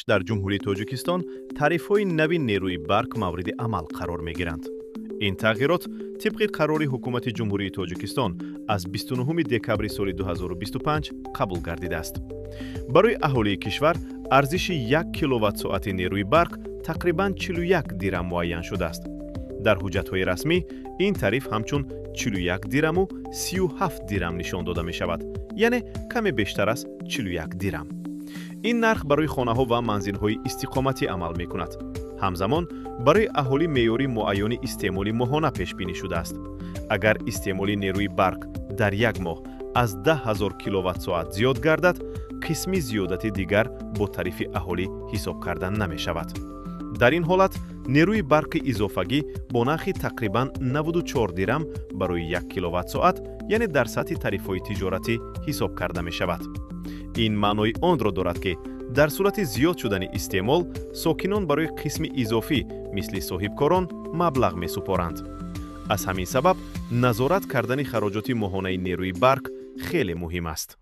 Дар Ҷумҳурии Тоҷикистон тарифҳои нави нерӯи барқ мавриди амал қарор мегиранд. Ин тағйирот тибқи қарори Ҳукумати Ҷумҳурии Тоҷикистон аз 29 декабри соли 2025 қабул гардидааст. Барои аҳолии кишвар арзиши 1 киловатт-соати нерӯи барқ тақрибан 41 дирам муайян шудааст. Дар ҳуҷҷатҳои расмӣ ин тариф ҳамчун 41 дираму 37 дирам нишон дода мешавад, яъне каме бештар аз 41 дирам. Ин нарх барои хонаҳо ва манзилҳои истиқоматӣ амал мекунад. Ҳамзамон барои аҳолӣ меъёри муайяни истеъмоли моҳона пешбинӣ шудааст. Агар истеъмоли нерӯи барқ дар як моҳ аз 10 000 киловатт-соат зиёд гардад, қисми зиёдати дигар бо тарифи аҳолӣ ҳисоб карда намешавад. Дар ин ҳолат нерӯи барқи изофагӣ бо нархи тақрибан 94 дирам барои 1 киловатт-соат, яъне дар сатҳи тарифҳои тиҷоратӣ ҳисоб карда мешавад. Ин маънои онро дорад, ки дар сурати зиёд шудани истеъмол сокинон барои қисми изофӣ мисли соҳибкорон маблағ месупоранд. Аз ҳамин сабаб назорат кардани хароҷоти моҳонаи нерӯи барқ хеле муҳим аст.